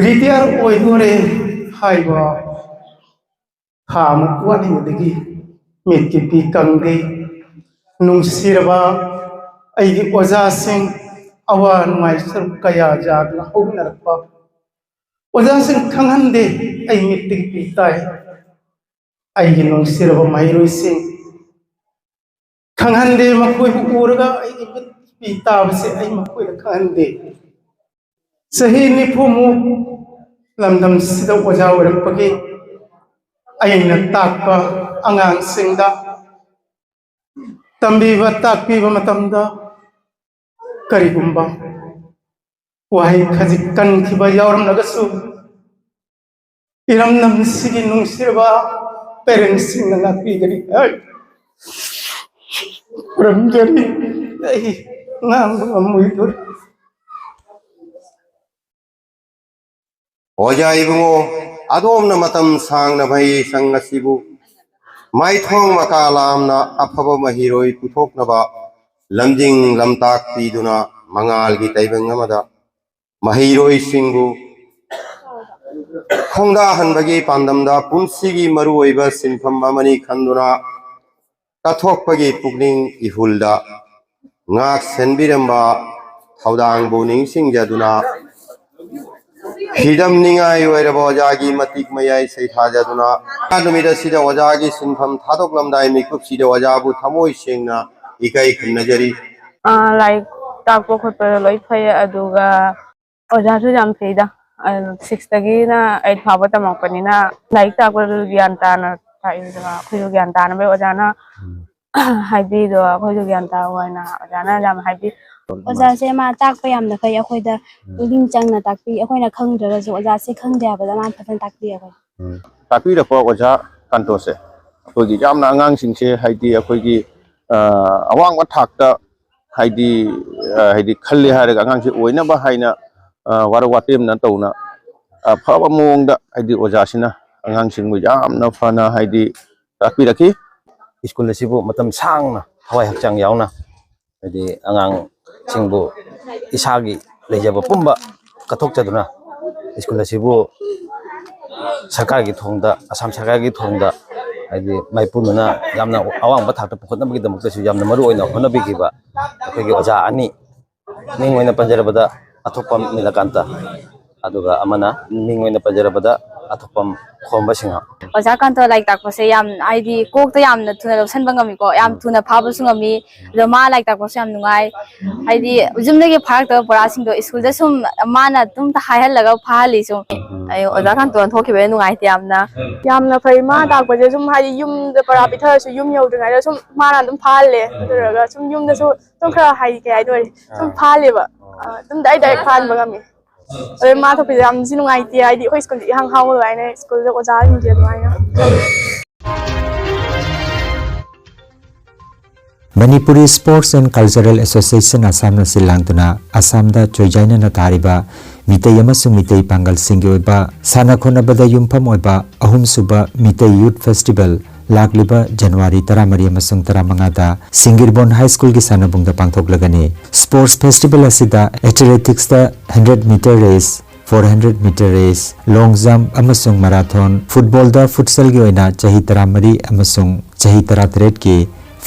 ꯔꯤꯇꯥꯌꯔ ꯑꯣꯏꯗꯣꯔꯦ ꯍꯥꯏꯕ ꯊꯥ ꯑꯃ ꯋꯥꯠꯂꯤꯉꯩꯗꯒꯤ ꯃꯤꯠꯀꯤ ꯄꯤ ꯀꯪꯗꯦ꯫ ꯅꯨꯡꯁꯤꯔꯕ ꯑꯩꯒꯤ ꯑꯣꯖꯥꯁꯤꯡ, ꯑꯋꯥ ꯅꯨꯡꯉꯥꯏ ꯁꯔꯨꯛ ꯀꯌꯥ ꯌꯥꯗꯨꯅ ꯍꯧꯃꯤꯟꯅꯔꯛꯄ ꯑꯣꯖꯥꯁꯤꯡ ꯈꯪꯍꯟꯗꯦ꯫ ꯑꯩ ꯃꯤꯠꯇꯒꯤ ꯄꯤ ꯇꯥꯏ꯫ ꯑꯩꯒꯤ ꯅꯨꯡꯁꯤꯔꯕ ꯃꯍꯩꯔꯣꯏꯁꯤꯡ ꯈꯪꯍꯟꯗꯦ꯫ ꯃꯈꯣꯏꯕꯨ ꯎꯔꯒ ꯑꯩꯒꯤ ꯃꯤꯠ ꯄꯤ ꯇꯥꯕꯁꯦ ꯑꯩ ꯃꯈꯣꯏꯗ ꯈꯪꯍꯟꯗꯦ꯫ ꯆꯍꯤ ꯅꯤꯐꯨꯃꯨꯛ ꯂꯝꯗꯝꯁꯤꯗ ꯑꯣꯖꯥ ꯑꯣꯏꯔꯛꯄꯒꯤ ꯑꯩꯅ ꯇꯥꯛꯄ ꯑꯉꯥꯡꯁꯤꯡꯗ ꯇꯝꯕꯤꯕ ꯇꯥꯛꯄꯤꯕ ꯃꯇꯝꯗ ꯀꯔꯤꯒꯨꯝꯕ ꯋꯥꯍꯩ ꯈꯖꯤꯛ ꯀꯟꯈꯤꯕ ꯌꯥꯎꯔꯝꯂꯒꯁꯨ, ꯏꯔꯝꯗꯝꯁꯤꯒꯤ ꯅꯨꯡꯁꯤꯔꯕ ꯄꯦꯔꯦꯟꯁꯁꯤꯡꯅ ꯉꯥꯛꯄꯤꯒꯅꯤ꯫ ꯑꯩ ꯈꯨꯔꯨꯝꯖꯔꯤ꯫ ꯑꯩ ꯉꯥꯡꯕ ꯉꯝꯃꯣꯏꯗꯣꯔꯤ꯫ ꯑꯣꯖꯥ ꯏꯕꯨꯡꯉꯣ, ꯑꯗꯣꯝꯅ ꯃꯇꯝ ꯁꯥꯡꯅ ꯃꯍꯩꯁꯪ ꯑꯁꯤꯕꯨ ꯃꯥꯏꯊꯣꯡ ꯃꯀꯥ ꯂꯥꯝꯅ ꯑꯐꯕ ꯃꯍꯩꯔꯣꯏ ꯄꯨꯊꯣꯛꯅꯕ ꯂꯝꯖꯤꯡ ꯂꯝꯇꯥꯛ ꯄꯤꯗꯨꯅ ꯃꯉꯥꯜꯒꯤ ꯇꯥꯏꯕꯪ ꯑꯃꯗ ꯃꯍꯩꯔꯣꯏꯁꯤꯡꯕꯨ ꯈꯣꯡꯗꯥꯍꯟꯕꯒꯤ ꯄꯥꯟꯗꯝꯗ ꯄꯨꯟꯁꯤꯒꯤ ꯃꯔꯨꯑꯣꯏꯕ ꯁꯤꯟꯐꯝ ꯑꯃꯅꯤ ꯈꯟꯗꯨꯅ ꯀꯠꯊꯣꯛꯄꯒꯤ ꯄꯨꯛꯅꯤꯡ ꯏꯍꯨꯜꯗ ꯉꯥꯛ ꯁꯦꯟꯕꯤꯔꯝꯕ ꯊꯧꯗꯥꯡꯕꯨ ꯅꯤꯡꯁꯤꯡꯖꯗꯨꯅ ꯍꯤꯔꯝ ꯅꯤꯡꯉꯥꯏ ꯑꯣꯏꯔꯕ ꯑꯣꯖꯥꯒꯤ ꯃꯇꯤꯛ ꯃꯌꯥꯏ ꯁꯩꯊꯥꯖꯗꯨꯅ ꯅꯨꯃꯤꯠ ꯑꯁꯤꯗ ꯑꯣꯖꯥꯒꯤ ꯁꯤꯟꯐꯝ ꯊꯥꯗꯣꯛꯂꯝꯗꯥꯏ ꯃꯤꯀꯨꯞꯁꯤꯗ ꯑꯣꯖꯥꯕꯨ ꯊꯃꯣꯏ ꯁꯦꯡꯅ ꯏꯀꯥꯏ ꯈꯨꯝꯅꯖꯔꯤ꯫ ꯑꯥ, ꯂꯥꯏꯔꯤꯛ ꯇꯥꯛꯄ ꯈꯣꯠꯄꯗ ꯂꯣꯏ ꯐꯩ, ꯑꯗꯨꯒ ꯑꯣꯖꯥꯁꯨ ꯌꯥꯝ ꯐꯩꯗ꯫ ꯁꯤꯛꯁꯇꯒꯤꯅ ꯑꯩꯠ ꯐꯥꯎꯕ ꯇꯝꯃꯛꯄꯅꯤꯅ ꯂꯥꯏꯔꯤꯛ ꯇꯥꯛꯄꯗꯁꯨ ꯒ꯭ꯌꯥꯟ ꯇꯥꯅ ꯇꯥꯛꯏꯗꯅ, ꯑꯩꯈꯣꯏꯁꯨ ꯒ꯭ꯌꯥꯟ ꯇꯥꯅꯕ ꯑꯣꯖꯥꯅ ꯎꯝ꯫ ꯍꯥꯏꯕꯤꯗꯣ ꯑꯩꯈꯣꯏꯁꯨ ꯒ꯭ꯌꯥꯟ ꯇꯥꯕ ꯑꯣꯏꯅ ꯑꯣꯖꯥꯅ ꯌꯥꯝ ꯍꯥꯏꯕꯤ꯫ ꯑꯣꯖꯥꯁꯦ ꯃꯥ ꯇꯥꯛꯄ ꯌꯥꯝꯅ ꯐꯩ, ꯑꯩꯈꯣꯏꯗ ꯎꯝ꯫ ꯄꯨꯛꯅꯤꯡ ꯆꯪꯅ ꯇꯥꯛꯄꯤ, ꯑꯩꯈꯣꯏꯅ ꯈꯪꯗ꯭ꯔꯒꯁꯨ ꯑꯣꯖꯥꯁꯦ ꯈꯪꯗꯦ ꯍꯥꯏꯕꯗ ꯃꯥꯅ ꯐꯖꯅ ꯇꯥꯛꯄꯤ ꯑꯩꯈꯣꯏ꯫ ꯎꯝ꯫ ꯇꯥꯛꯄꯤꯔꯛꯄ ꯑꯣꯖꯥ ꯀꯥꯟꯇꯣꯁꯦ ꯑꯩꯈꯣꯏꯒꯤ ꯌꯥꯝꯅ ꯑꯉꯥꯡꯁꯤꯡꯁꯦ ꯍꯥꯏꯗꯤ ꯑꯩꯈꯣꯏꯒꯤ ꯑ, ꯑꯋꯥꯡꯕ ꯊꯥꯛꯇ ꯍꯥꯏꯗꯤ ꯑ, ꯍꯥꯏꯗꯤ ꯈꯜꯂꯦ ꯍꯥꯏꯔꯒ ꯑꯉꯥꯡꯁꯦ ꯑꯣꯏꯅꯕ ꯍꯥꯏꯅ ꯑ, ꯋꯥꯔꯛ ꯋꯥꯇꯦꯝꯅ ꯇꯧꯅ ꯑꯐꯕ ꯃꯑꯣꯡꯗ ꯍꯥꯏꯗꯤ ꯑꯣꯖꯥꯁꯤꯅ ꯑꯉꯥꯡꯁꯤꯡꯕꯨ ꯌꯥꯝꯅ ꯐꯅ ꯍꯥꯏꯗꯤ ꯇꯥꯛꯄꯤꯔꯛꯈꯤ꯫ ꯁ꯭ꯀꯨꯜ ꯑꯁꯤꯕꯨ ꯃꯇꯝ ꯁꯥꯡꯅ ꯊꯋꯥꯏ ꯍꯛꯆꯥꯡ ꯌꯥꯎꯅ ꯍꯥꯏꯗꯤ ꯑꯉꯥꯡꯁꯤꯡꯕꯨ ꯏꯁꯥꯒꯤ ꯂꯩꯖꯕ ꯄꯨꯝꯕ ꯀꯠꯊꯣꯛꯆꯗꯨꯅ ꯁ꯭ꯀꯨꯜ ꯑꯁꯤꯕꯨ ꯁꯔꯀꯥꯔꯒꯤ ꯊꯣꯡꯗ, ꯑꯁꯥꯝ ꯁꯔꯀꯥꯔꯒꯤ ꯊꯣꯡꯗ ꯍꯥꯏꯗꯤ ꯃꯥꯏꯄꯨꯅꯅ ꯌꯥꯝꯅ ꯑꯋꯥꯡꯕ ꯊꯥꯛꯇ ꯄꯨꯈꯠꯅꯕꯒꯤꯗꯃꯛꯇꯁꯨ ꯌꯥꯝꯅ ꯃꯔꯨ ꯑꯣꯏꯅ ꯍꯣꯠꯅꯕꯤꯈꯤꯕ ꯑꯩꯈꯣꯏꯒꯤ ꯑꯣꯖꯥ ꯑꯅꯤ, ꯃꯤꯡ ꯑꯣꯏꯅ ꯄꯟꯖꯔꯕꯗ ꯑꯊꯣꯛꯄꯝ ꯅꯤꯂꯀꯥꯟꯇ, ꯑꯗꯨꯒ ꯑꯃꯅ ꯃꯤꯡ ꯑꯣꯏꯅ ꯄꯟꯖꯔꯕꯗ ꯑꯊꯣꯛꯄꯝ ꯈꯣꯝꯕ ꯁꯤꯡꯍ꯫ ꯑꯣꯖꯥ ꯀꯥꯟꯇꯣ ꯂꯥꯏꯔꯤꯛ ꯇꯥꯛꯄꯁꯦ ꯌꯥꯝ ꯍꯥꯏꯗꯤ ꯀꯣꯛꯇ ꯌꯥꯝꯅ ꯊꯨꯅ ꯂꯧꯁꯟꯕ ꯉꯝꯃꯤꯀꯣ, ꯌꯥꯝ ꯎꯝ꯫ ꯊꯨꯅ ꯐꯥꯕꯁꯨ ꯉꯝꯃꯤ꯫ ꯑꯗꯣ ꯃꯥ ꯂꯥꯏꯔꯤꯛ ꯇꯥꯛꯄꯁꯨ ꯌꯥꯝ ꯅꯨꯡꯉꯥꯏ꯫ ꯍꯥꯏꯗꯤ ꯌꯨꯝꯗꯒꯤ ꯐꯥꯔꯛꯇꯕ ꯄꯨꯔꯥꯁꯤꯡꯗꯣ ꯁ꯭ꯀꯨꯜꯗ ꯁꯨꯝ ꯃꯥꯅ ꯑꯗꯨꯝ ꯍꯥꯏꯍꯜꯂꯒ ꯐꯥꯍꯜꯂꯤ ꯁꯨꯝ꯫ ꯎꯝ꯫ ꯑꯩ ꯑꯣꯖꯥ ꯀꯥꯟꯇꯣꯅ ꯊꯣꯛꯈꯤꯕꯅ ꯅꯨꯡꯉꯥꯏꯇꯦ ꯌꯥꯝꯅ꯫ ꯌꯥꯝꯅ ꯐꯩ ꯃꯥ ꯇꯥꯛꯄꯁꯦ꯫ ꯁꯨꯝ ꯍꯥꯏꯗꯤ ꯌꯨꯝꯗ ꯄꯔꯥ ꯄꯤꯊꯔꯁꯨ ꯌꯨꯝ ꯌꯧꯗ꯭ꯔꯤꯉꯩꯗ ꯁꯨꯝ ꯃꯥꯅ ꯑꯗꯨꯝ ꯐꯥꯍꯜꯂꯦ꯫ ꯑꯗꯨ ꯂꯣꯏꯔꯒ ꯁꯨꯝ ꯌꯨꯝꯗꯁꯨ ꯁꯨꯝ ꯈꯔ ꯍꯥꯏꯗꯤ ꯀꯩ ꯍꯥꯏꯗꯣꯔꯤ ꯁꯨꯝ ꯑꯥ꯫ ꯐꯥꯍꯜꯂꯦꯕ꯫ ꯑꯥ꯫ ꯑꯗꯨꯝ ꯗꯥꯏꯔꯦꯛ ꯗꯥꯏꯔꯦꯛ ꯐꯥꯍꯟꯕ ꯉꯝꯃꯤ꯫ ꯑꯗꯩ ꯃꯥ ꯊꯣꯛꯄꯁꯦ ꯌꯥꯝ ꯊꯤ ꯅꯨꯡꯉꯥꯏꯇꯦ, ꯍꯥꯏꯗꯤ ꯑꯩꯈꯣꯏ ꯁ꯭ꯀꯨꯜꯁꯦ ꯏꯍꯥꯡ ꯍꯥꯡꯕ ꯑꯗꯨꯃꯥꯏꯅ ꯁ꯭ꯀꯨꯜꯗ ꯑꯣꯖꯥꯁꯤꯡꯁꯦ ꯑꯗꯨꯃꯥꯏꯅ꯫ Manipuri sports and cultural association ꯑꯁꯥꯝꯅ ꯁꯤꯜ ꯂꯥꯡꯗꯨꯅ ꯑꯁꯥꯝꯗ ꯆꯣꯏꯖꯥꯏꯅꯅ ꯊꯥꯔꯤꯕ ꯃꯤꯇꯩ ꯑꯃꯁꯨꯡ ꯃꯤꯇꯩ ꯄꯥꯡꯒꯜꯁꯤꯡꯒꯤ ꯑꯣꯏꯕ ꯁꯥꯟꯅ ꯈꯣꯠꯅꯕꯗ ꯌꯨꯝꯐꯝ ꯑꯣꯏꯕ ꯑꯍꯨꯝꯁꯨꯕ ꯃꯤꯇꯩ ꯌꯨꯠ ꯐꯦꯁꯇꯤꯚꯦꯜ ꯂꯥꯛꯂꯤꯕ ꯖꯅꯋꯥꯔꯤ ꯇꯔꯥꯃꯔꯤ ꯑꯃꯁꯨꯡ ꯇꯔꯥꯃꯉꯥꯗ ꯁꯤꯡꯒꯤꯔꯕꯣꯟ ꯍꯥꯏ ꯁ꯭ꯀꯨꯜꯒꯤ ꯁꯥꯟꯅꯕꯨꯡꯗ ꯄꯥꯡꯊꯣꯛꯂꯒꯅꯤ꯫ ꯁ꯭ꯄꯣꯔꯠꯁ ꯐꯦꯁꯇꯤꯚꯦꯜ ꯑꯁꯤꯗ ꯑꯦꯊꯂꯦꯇꯤꯛꯁꯇ hundred metre race, four hundred metre race, long jump ꯑꯃꯁꯨꯡ ꯃꯔꯥꯊꯣꯟ, ꯐꯨꯠꯕꯣꯜꯗ ꯐꯨꯠꯁꯜꯒꯤ ꯑꯣꯏꯅ ꯆꯍꯤ ꯇꯔꯥꯃꯔꯤ ꯑꯃꯁꯨꯡ ꯆꯍꯤ ꯇꯔꯥꯇꯔꯦꯠꯀꯤ,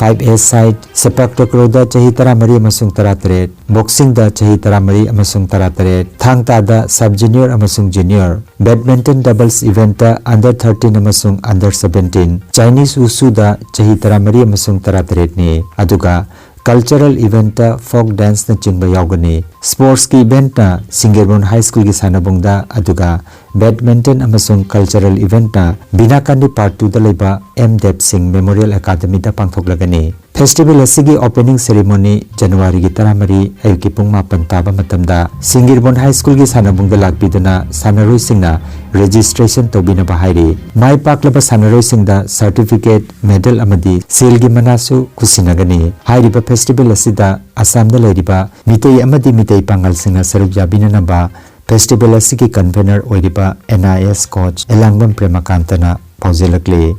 ꯐꯥꯏꯚ ꯑꯦ ꯁꯥꯏꯠ, ꯁꯦꯄꯥꯛ ꯇꯀ꯭ꯔꯣꯗ ꯆꯍꯤ ꯇꯔꯥꯃꯔꯤ ꯑꯃꯁꯨꯡ ꯇꯔꯥꯇꯔꯦꯠ, ꯕꯣꯛꯁꯤꯡꯗ ꯆꯍꯤ ꯇꯔꯥꯃꯔꯤ ꯑꯃꯁꯨꯡ ꯇꯔꯥꯇꯔꯦꯠ, ꯊꯥꯡ ꯇꯥꯗ ꯁꯕ ꯖꯨꯅꯤꯌꯔ ꯑꯃꯁꯨꯡ ꯖꯨꯅꯤꯌꯔ, ꯕꯦꯗꯃꯤꯟꯇꯟ ꯗꯕꯜꯁ ꯏꯚꯦꯟꯠꯇ ꯑꯟꯗꯔ ꯊꯥꯔꯇꯤꯟ ꯑꯃꯁꯨꯡ ꯑꯟꯗꯔ ꯁꯕꯦꯟꯇꯤꯟ, ꯆꯥꯏꯅꯤꯁ ꯋꯨꯁꯨꯗ ꯆꯍꯤ ꯇꯔꯥꯃꯔꯤ ꯑꯃꯁꯨꯡ ꯇꯔꯥꯇꯔꯦꯠꯅꯤ, ꯑꯗꯨꯒ ꯀꯜꯆꯔꯦꯜ ꯏꯚꯦꯟꯠꯇ ꯐꯣꯛ ꯗꯥꯟꯁꯅꯆꯤꯡꯕ ꯌꯥꯎꯒꯅꯤ꯫ ꯁ꯭ꯄꯣꯔꯠꯁꯀꯤ ꯏꯚꯦꯟꯠꯅ ꯁꯤꯡꯒꯤꯔꯕꯣꯟ ꯍꯥꯏ ꯁ꯭ꯀꯨꯜꯒꯤ ꯁꯥꯟꯅꯕꯨꯡꯗ, ꯑꯗꯨꯒ ꯕꯦꯗꯃꯤꯟꯇꯟ ꯑꯃꯁꯨꯡ ꯀꯜꯆꯔꯦꯜ ꯏꯚꯦꯟꯠꯅ ꯕꯤꯅꯥꯀꯥꯟꯗꯤ ꯄꯥꯔꯠ ꯇꯨꯗ ꯂꯩꯕ ꯑꯦꯝ ꯗꯦꯕ ꯁꯤꯡ ꯃꯦꯃꯣꯔꯤꯌꯦꯜ ꯑꯦꯀꯥꯗꯃꯤꯗ ꯄꯥꯡꯊꯣꯛꯂꯒꯅꯤ꯫ ꯐꯦꯁꯇꯤꯚꯦꯜ ꯑꯁꯤꯒꯤ ꯑꯣꯄꯦꯅꯤꯡ ꯁꯦꯔꯦꯃꯣꯅꯤ ꯖꯅꯋꯥꯔꯤꯒꯤ ꯇꯔꯥꯃꯔꯤ ꯑꯌꯨꯛꯀꯤ ꯄꯨꯡ ꯃꯥꯄꯟ ꯇꯥꯕ ꯃꯇꯝꯗ ꯁꯤꯡꯒꯤꯔꯕꯣꯟ ꯍꯥꯏ ꯁ꯭ꯀꯨꯜꯒꯤ ꯁꯥꯟꯅꯕꯨꯡꯗ ꯂꯥꯛꯄꯤꯗꯨꯅ ꯁꯥꯟꯅꯔꯣꯏꯁꯤꯡꯅ ꯔꯦꯖꯤꯁꯇ꯭ꯔꯦꯁꯟ ꯇꯧꯕꯤꯅꯕ ꯍꯥꯏꯔꯤ꯫ ꯃꯥꯏ ꯄꯥꯛꯂꯕ ꯁꯥꯟꯅꯔꯣꯏꯁꯤꯡꯗ ꯁꯔꯇꯤꯐꯤꯀꯦꯠ, ꯃꯦꯗꯜ ꯑꯃꯗꯤ ꯁꯦꯜꯒꯤ ꯃꯅꯥꯁꯨ ꯈꯨꯠꯁꯤꯟꯅꯒꯅꯤ꯫ ꯍꯥꯏꯔꯤꯕ ꯐꯦꯁꯇꯤꯚꯦꯜ ꯑꯁꯤꯗ ꯑꯁꯥꯝꯗ ꯂꯩꯔꯤꯕ ꯃꯤꯇꯩ ꯑꯃꯗꯤ ꯃꯤꯇꯩ ꯄꯥꯡꯒꯜꯁꯤꯡꯅ ꯁꯔꯨꯛ ꯌꯥꯕꯤꯅꯅꯕ ꯐꯦꯁꯇꯤꯚꯦꯜ ꯑꯁꯤꯒꯤ ꯀꯟꯚꯦꯅꯔ ꯑꯣꯏꯔꯤꯕ N I S coach Elangbam ꯄ꯭ꯔꯦꯃꯀꯥꯟꯇꯅ ꯄꯥꯎꯖꯦꯜꯂꯛꯂꯤ꯫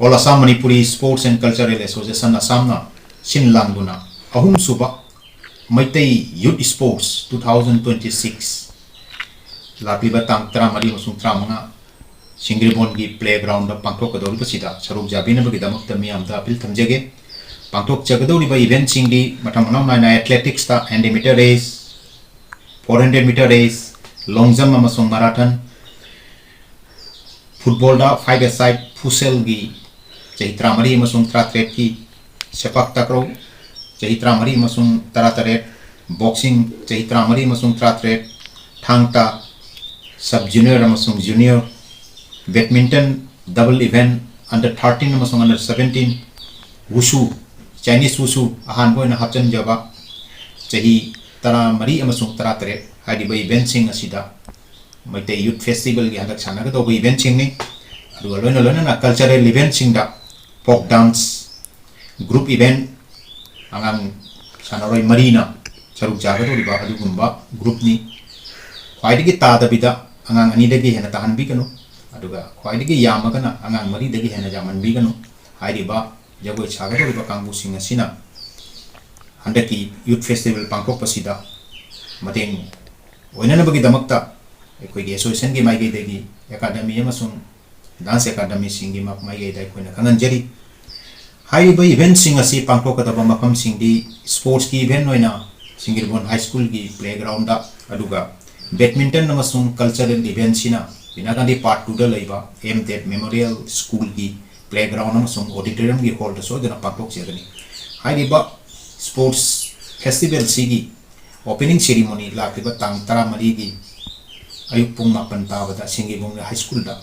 All Assam Manipuri Sports and Cultural Association ꯑꯁꯥꯝꯅ ꯁꯤꯟ ꯂꯥꯡꯗꯨꯅ ꯑꯍꯨꯝꯁꯨꯕ Meitei youth sports two thousand twenty six ꯂꯥꯛꯂꯤꯕ ꯇꯥꯡ ꯇꯔꯥꯃꯔꯤ ꯑꯃꯁꯨꯡ ꯇꯔꯥꯃꯉꯥ ꯁꯤꯡꯒꯤꯔꯕꯣꯟꯒꯤ ꯄ꯭ꯂꯦꯒ꯭ꯔꯥꯎꯟꯗ ꯄꯥꯡꯊꯣꯛꯀꯗꯧꯔꯤꯕꯁꯤꯗ ꯁꯔꯨꯛ ꯌꯥꯕꯤꯅꯕꯒꯤꯗꯃꯛꯇ ꯃꯤꯌꯥꯝꯗ ꯑꯄꯤꯜ ꯊꯝꯖꯒꯦ꯫ ꯄꯥꯡꯊꯣꯛꯆꯒꯗꯧꯔꯤꯕ ꯏꯚꯦꯟꯠꯁꯤꯡꯗꯤ ꯃꯊꯪ ꯃꯅꯥꯎ ꯅꯥꯏꯅ ꯑꯦꯊꯂꯦꯇꯤꯛꯁꯇ hundred metre race, four hundred metre race, long jump ꯑꯃꯁꯨꯡ ꯃꯔꯥꯊꯟ, ꯐꯨꯠꯕꯣꯜꯗ ꯐꯥꯏꯚ ꯑꯦ ꯁꯥꯏꯠ, ꯐꯨꯁꯦꯜꯒꯤ ꯆꯍꯤ ꯇꯔꯥꯃꯔꯤ ꯑꯃꯁꯨꯡ ꯇꯔꯥꯇꯔꯦꯠꯀꯤ, ꯁꯦꯄꯥꯛ ꯇꯥꯀ꯭ꯔꯧ ꯆꯍꯤ ꯇꯔꯥꯃꯔꯤ ꯑꯃꯁꯨꯡ ꯇꯔꯥꯇꯔꯦꯠ, ꯕꯣꯛꯁꯤꯡ ꯆꯍꯤ ꯇꯔꯥꯃꯔꯤ ꯑꯃꯁꯨꯡ ꯇꯔꯥꯇꯔꯦꯠ, ꯊꯥꯡ ꯇꯥ, ꯁꯕ ꯖꯨꯅꯤꯌꯔ ꯑꯃꯁꯨꯡ junior, badminton double event under thirteen ꯑꯃꯁꯨꯡ ꯑꯟꯗꯔ ꯁꯕꯦꯟꯇꯤꯟ, ꯋꯨꯁꯨ ꯆꯥꯏꯅꯤꯁ ꯋꯨꯁꯨ ꯑꯍꯥꯟꯕ ꯑꯣꯏꯅ ꯍꯥꯞꯆꯤꯟꯖꯕ ꯆꯍꯤ ꯇꯔꯥꯃꯔꯤ ꯑꯃꯁꯨꯡ ꯇꯔꯥꯇꯔꯦꯠ ꯍꯥꯏꯔꯤꯕ ꯏꯚꯦꯟꯠꯁꯤꯡ ꯑꯁꯤꯗ ꯃꯩꯇꯩ ꯌꯨꯠ ꯐꯦꯁꯇꯤꯚꯦꯜꯒꯤ ꯍꯟꯗꯛ ꯁꯥꯟꯅꯒꯗꯧꯕ ꯏꯚꯦꯟꯠꯁꯤꯡꯅꯤ꯫ ꯑꯗꯨꯒ ꯂꯣꯏꯅ ꯂꯣꯏꯅꯅ ꯀꯜꯆꯔꯦꯜ ꯏꯚꯦꯟꯠꯁꯤꯡꯗ ꯐꯣꯛ ꯗꯥꯟꯁ, ꯒ꯭ꯔꯨꯞ ꯏꯚꯦꯟꯠ, ꯑꯉꯥꯡ ꯁꯥꯟꯅꯔꯣꯏ ꯃꯔꯤꯅ ꯁꯔꯨꯛ ꯌꯥꯒꯗꯧꯔꯤꯕ ꯑꯗꯨꯒꯨꯝꯕ groupꯅꯤ꯫ ꯈ꯭ꯋꯥꯏꯗꯒꯤ ꯇꯥꯗꯕꯤꯗ ꯑꯉꯥꯡ ꯑꯅꯤꯗꯒꯤ ꯍꯦꯟꯅ ꯇꯥꯍꯟꯕꯤꯒꯅꯨ, ꯑꯗꯨꯒ ꯈ꯭ꯋꯥꯏꯗꯒꯤ ꯌꯥꯝꯃꯒꯅ ꯑꯉꯥꯡ ꯃꯔꯤꯗꯒꯤ ꯍꯦꯟꯅ ꯌꯥꯝꯍꯟꯕꯤꯒꯅꯨ꯫ ꯍꯥꯏꯔꯤꯕ ꯖꯒꯣꯏ ꯁꯥꯒꯗꯧꯔꯤꯕ ꯀꯥꯡꯕꯨꯁꯤꯡ ꯑꯁꯤꯅ ꯍꯟꯗꯛꯀꯤ Youth Festival ꯄꯥꯡꯊꯣꯛꯄꯁꯤꯗ ꯃꯇꯦꯡ ꯑꯣꯏꯅꯅꯕꯒꯤꯗꯃꯛꯇ ꯑꯩꯈꯣꯏꯒꯤ associationꯒꯤ ꯃꯥꯏꯀꯩꯗꯒꯤ academy ꯑꯃꯁꯨꯡ dance academyꯁꯤꯡꯒꯤ ꯃ-, ꯃꯥꯏꯀꯩꯗ ꯑꯩꯈꯣꯏꯅ ꯈꯪꯍꯟꯖꯔꯤ꯫ ꯍꯥꯏꯔꯤꯕ eventꯁꯤꯡ ꯑꯁꯤ ꯄꯥꯡꯊꯣꯛꯀꯗꯕ ꯃꯐꯝꯁꯤꯡꯗꯤ sportsꯀꯤ event ꯑꯣꯏꯅ ꯁꯤꯡꯒꯤꯔꯕꯣꯟ High Schoolꯒꯤ playgroundꯗ, ꯑꯗꯨꯒ badminton ꯑꯃꯁꯨꯡ cultural eventꯁꯤꯅ ꯏꯟꯗꯤꯔꯥ ꯒꯥꯟꯙꯤ Park twoꯗ ꯂꯩꯕ M Deb Memorial Schoolꯒꯤ playground ꯑꯃꯁꯨꯡ auditoriumꯒꯤ hallꯗ ꯁꯣꯏꯗꯅ ꯄꯥꯡꯊꯣꯛꯆꯒꯅꯤ꯫ ꯍꯥꯏꯔꯤꯕ sports festivalꯁꯤꯒꯤ opening ceremony ꯂꯥꯛꯂꯤꯕ ꯇꯥꯡ ꯇꯔꯥꯃꯔꯤꯒꯤ ꯑꯌꯨꯛ ꯄꯨꯡ ꯃꯥꯄꯟ ꯇꯥꯕꯗ ꯁꯤꯡꯒꯤꯔꯕꯣꯟ High Schoolꯗ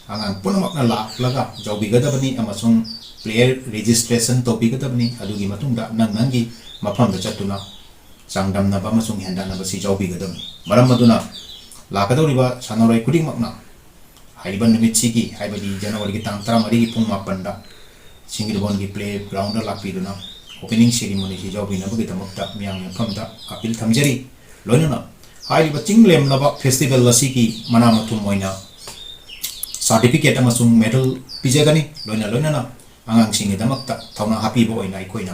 ꯑꯉꯥꯡ ꯄꯨꯝꯅꯃꯛꯅ ꯂꯥꯛꯂꯒ ꯌꯥꯎꯕꯤꯒꯗꯕꯅꯤ ꯑꯃꯁꯨꯡ player registration ꯇꯧꯕꯤꯒꯗꯕꯅꯤ꯫ ꯑꯗꯨꯒꯤ ꯃꯇꯨꯡꯗ ꯅꯪ ꯅꯪꯒꯤ ꯃꯐꯝꯗ ꯆꯠꯇꯨꯅ ꯆꯥꯡꯗꯝꯅꯕ ꯑꯃꯁꯨꯡ ꯍꯦꯟꯗꯥꯟꯅꯕꯁꯤ ꯌꯥꯎꯕꯤꯒꯗꯕꯅꯤ꯫ ꯃꯔꯝ ꯑꯗꯨꯅ ꯂꯥꯛꯀꯗꯧꯔꯤꯕ ꯁꯥꯟꯅꯔꯣꯏ ꯈꯨꯗꯤꯡꯃꯛꯅ ꯍꯥꯏꯔꯤꯕ ꯅꯨꯃꯤꯠꯁꯤꯒꯤ, ꯍꯥꯏꯕꯗꯤ Januaryꯒꯤ ꯇꯥꯡ ꯇꯔꯥꯃꯔꯤꯒꯤ ꯄꯨꯡ ꯃꯥꯄꯟꯗ ꯁꯤꯡꯒꯤꯔꯕꯣꯟꯒꯤ playgroundꯗ ꯂꯥꯛꯄꯤꯗꯨꯅ opening ceremonyꯁꯤ ꯌꯥꯎꯕꯤꯅꯕꯒꯤꯗꯃꯛꯇ ꯃꯤꯌꯥꯝꯒꯤ ꯃꯐꯝꯗ appeal ꯊꯝꯖꯔꯤ꯫ ꯂꯣꯏꯅꯅ ꯍꯥꯏꯔꯤꯕ ꯆꯤꯡ ꯂꯦꯝꯂꯕ festival ꯑꯁꯤꯒꯤ ꯃꯅꯥ ꯃꯊꯨꯝ ꯑꯣꯏꯅ certificate ꯑꯃꯁꯨꯡ medal ꯄꯤꯖꯒꯅꯤ꯫ ꯂꯣꯏꯅ ꯂꯣꯏꯅꯅ ꯑꯉꯥꯡꯁꯤꯡꯒꯤꯗꯃꯛꯇ ꯊꯧꯅꯥ ꯍꯥꯞꯄꯤꯕ ꯑꯣꯏꯅ ꯑꯩꯈꯣꯏꯅ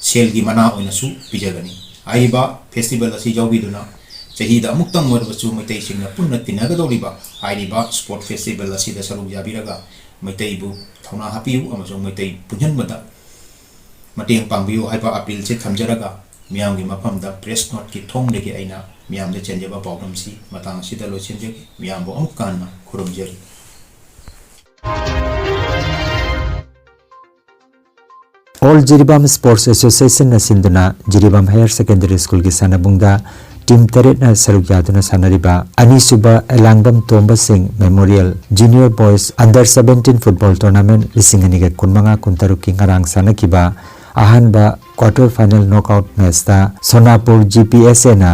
ꯁꯦꯜꯒꯤ ꯃꯅꯥ ꯑꯣꯏꯅꯁꯨ ꯄꯤꯖꯒꯅꯤ꯫ ꯍꯥꯏꯔꯤꯕ festival ꯑꯁꯤ ꯌꯥꯎꯕꯤꯗꯨꯅ ꯆꯍꯤꯗ ꯑꯃꯨꯛꯇꯪ ꯑꯣꯏꯔꯕꯁꯨ ꯃꯩꯇꯩꯁꯤꯡꯅ ꯄꯨꯟꯅ ꯇꯤꯟꯅꯒꯗꯧꯔꯤꯕ ꯍꯥꯏꯔꯤꯕ sport festival ꯑꯁꯤꯗ ꯁꯔꯨꯛ ꯌꯥꯕꯤꯔꯒ ꯃꯩꯇꯩꯕꯨ ꯊꯧꯅꯥ ꯍꯥꯞꯄꯤꯌꯨ ꯑꯃꯁꯨꯡ ꯃꯩꯇꯩ ꯄꯨꯟꯁꯤꯟꯕꯗ ꯃꯇꯦꯡ ꯄꯥꯡꯕꯤꯌꯨ ꯍꯥꯏꯕ appealꯁꯦ ꯊꯝꯖꯔꯒ ꯃꯤꯌꯥꯝꯒꯤ ꯃꯐꯝꯗ press noteꯀꯤ ꯊꯣꯡꯗꯒꯤ ꯑꯩꯅ ꯃꯤꯌꯥꯝꯗ ꯆꯦꯟꯖꯕ ꯄꯥꯎꯗꯝꯁꯤ ꯃꯇꯥꯡ ꯑꯁꯤꯗ ꯂꯣꯏꯁꯤꯟꯖꯒꯦ꯫ ꯃꯤꯌꯥꯝꯕꯨ ꯑꯃꯨꯛꯀ ꯍꯟꯅ ꯈꯨꯔꯨꯝꯖꯔꯤ꯫ All Jiribam Sports Associationꯅ ꯁꯤꯟꯗꯨꯅ ꯖꯤꯔꯤꯕꯥꯝ Higher Secondary Schoolꯒꯤ ꯁꯥꯟꯅꯕꯨꯡꯗ team ꯇꯔꯦꯠꯅ ꯁꯔꯨꯛ ꯌꯥꯗꯨꯅ ꯁꯥꯟꯅꯔꯤꯕ ꯑꯅꯤꯁꯨꯕ ꯑꯦꯂꯥꯡꯕꯝ ꯇꯣꯝꯕ ꯁꯤꯡ Memorial Junior Boys Under Seventeen Football Tournament ꯂꯤꯁꯤꯡ ꯑꯅꯤꯒ ꯀꯨꯟꯃꯉꯥ ꯀꯨꯟꯇꯔꯨꯛꯀꯤ ꯉꯔꯥꯡ ꯁꯥꯟꯅꯈꯤꯕ ꯑꯍꯥꯟꯕ quarter final knockout matchꯇ ꯁꯣꯅꯥꯄꯨꯔ GPSAꯅ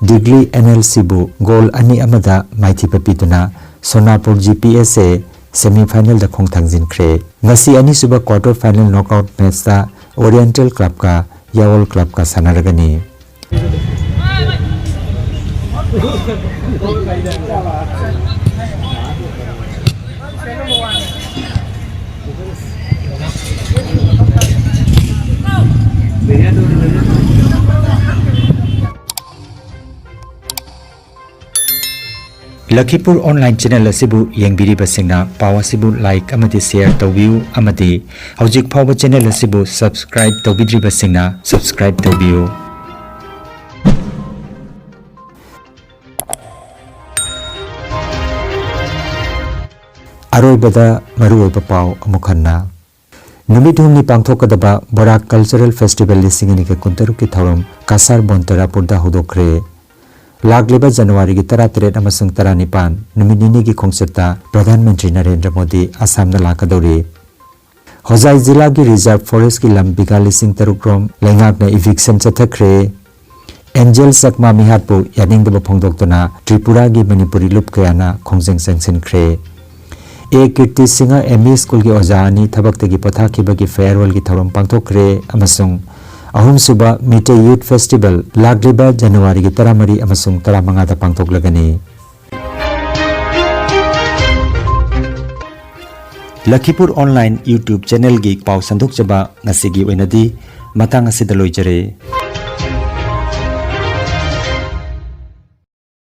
ꯗꯤꯒ꯭ꯂꯤ NLCꯕꯨ goal ꯑꯅꯤ ꯑꯃꯗ ꯃꯥꯏꯊꯤꯕ ꯄꯤꯗꯨꯅ ꯁꯣꯅꯥꯄꯨꯔ GPSA semi finalꯗ ꯈꯣꯡꯊꯥꯡꯖꯤꯟꯈ꯭ꯔꯦ꯫ ꯉꯁꯤ ꯑꯅꯤꯁꯨꯕ quarter final knockout matchꯇ Oriental Clubꯀ ꯌꯥꯋꯜ Clubꯀ ꯁꯥꯟꯅꯔꯒꯅꯤ꯫ ꯂꯈꯤꯄꯨꯔ ꯑꯣꯟꯂꯥꯏꯟ ꯆꯦꯅꯦꯜ ꯑꯁꯤꯕꯨ ꯌꯦꯡꯕꯤꯔꯤꯕꯁꯤꯡꯅ ꯄꯥꯎ ꯑꯁꯤꯕꯨ ꯂꯥꯏꯛ ꯑꯃꯗꯤ ꯁꯦꯌꯔ ꯇꯧꯕꯤꯌꯨ ꯑꯃꯗꯤ ꯍꯧꯖꯤꯛ ꯐꯥꯎꯕ ꯆꯦꯅꯦꯜ ꯑꯁꯤꯕꯨ ꯁꯕꯁꯀ꯭ꯔꯥꯏꯕ ꯇꯧꯕꯤꯗ꯭ꯔꯤꯕꯁꯤꯡꯅ ꯁꯕꯁꯀ꯭ꯔꯥꯏꯕ ꯇꯧꯕꯤꯌꯨ꯫ ꯑꯔꯣꯏꯕꯗ ꯃꯔꯨꯑꯣꯏꯕ ꯄꯥꯎ ꯑꯃꯨꯛ ꯍꯟꯅ꯫ ꯅꯨꯃꯤꯠ ꯍꯨꯝꯅꯤ ꯄꯥꯡꯊꯣꯛꯀꯗꯕ ꯕꯣꯔꯥꯛ ꯀꯜꯆꯔꯦꯜ ꯐꯦꯁꯇꯤꯚꯦꯜ ꯂꯤꯁꯤꯡ ꯑꯅꯤꯒ ꯀꯨꯟꯇꯔꯨꯛꯀꯤ ꯊꯧꯔꯝ ꯀꯥꯁꯥꯔ ꯕꯣꯟꯇꯔꯥꯄꯨꯔꯗ ꯍꯧꯗꯣꯛꯈ꯭ꯔꯦ꯫ ꯂꯥꯛꯂꯤꯕ ꯖꯅꯋꯥꯔꯤꯒꯤ ꯇꯔꯥꯇꯔꯦꯠ ꯑꯃꯁꯨꯡ ꯇꯔꯥꯅꯤꯄꯥꯟ ꯅꯨꯃꯤꯠ ꯅꯤꯅꯤꯒꯤ ꯈꯣꯡꯆꯠꯇ ꯄ꯭ꯔꯙꯥꯟ ꯃꯟꯇ꯭ꯔꯤ ꯅꯔꯦꯟꯗ꯭ꯔ ꯃꯣꯗꯤ ꯑꯁꯥꯝꯗ ꯂꯥꯛꯀꯗꯧꯔꯤ꯫ ꯍꯣꯖꯥꯏ ꯖꯤꯂꯥꯒꯤ ꯔꯤꯖꯥꯔꯚ ꯐꯣꯔꯦꯁ꯭ꯠꯀꯤ ꯂꯝ ꯕꯤꯘꯥ ꯂꯤꯁꯤꯡ ꯇꯔꯨꯛ ꯔꯣꯝ ꯂꯩꯉꯥꯛꯅ ꯏꯚꯤꯛꯁꯟ ꯆꯠꯊꯈ꯭ꯔꯦ꯫ ꯑꯦꯟꯖꯦꯜ ꯆꯛꯃꯥ ꯃꯤꯍꯥꯠꯄꯨ ꯌꯥꯅꯤꯡꯗꯕ ꯐꯣꯡꯗꯣꯛꯇꯨꯅ ꯇ꯭ꯔꯤꯄꯨꯔꯥꯒꯤ ꯃꯅꯤꯄꯨꯔꯤ ꯂꯨꯞ ꯀꯌꯥꯅ ꯈꯣꯡꯖꯪ ꯆꯪꯁꯤꯟꯈ꯭ꯔꯦ꯫ ꯑꯦ ꯀꯤꯔꯇꯤ ꯁꯤꯡꯍ ꯑꯦꯝ ꯏ ꯁ꯭ꯀꯨꯜꯒꯤ ꯑꯣꯖꯥ ꯑꯅꯤ ꯊꯕꯛꯇꯒꯤ ꯄꯣꯊꯥꯈꯤꯕꯒꯤ ꯐꯤꯌꯔꯋꯦꯜꯒꯤ ꯊꯧꯔꯝ ꯄꯥꯡꯊꯣꯛꯈ꯭ꯔꯦ ꯑꯃꯁꯨꯡ ꯑꯍꯨꯝꯁꯨꯕ ꯃꯤꯇꯩ ꯌꯨꯊ ꯐꯦꯁꯇꯤꯚꯦꯜ ꯂꯥꯛꯂꯤꯕ ꯖꯅꯋꯥꯔꯤꯒꯤ ꯇꯔꯥꯃꯔꯤ ꯑꯃꯁꯨꯡ ꯇꯔꯥꯃꯉꯥꯗ ꯄꯥꯡꯊꯣꯛꯂꯒꯅꯤ꯫ ꯂꯈꯤꯄꯨꯔ ꯑꯣꯟꯂꯥꯏꯟ YouTube ꯆꯦꯅꯦꯜꯒꯤ ꯄꯥꯎ ꯁꯟꯗꯣꯛꯆꯕ ꯉꯁꯤꯒꯤ ꯑꯣꯏꯅꯗꯤ ꯃꯇꯥꯡ ꯑꯁꯤꯗ ꯂꯣꯏꯖꯔꯦ꯫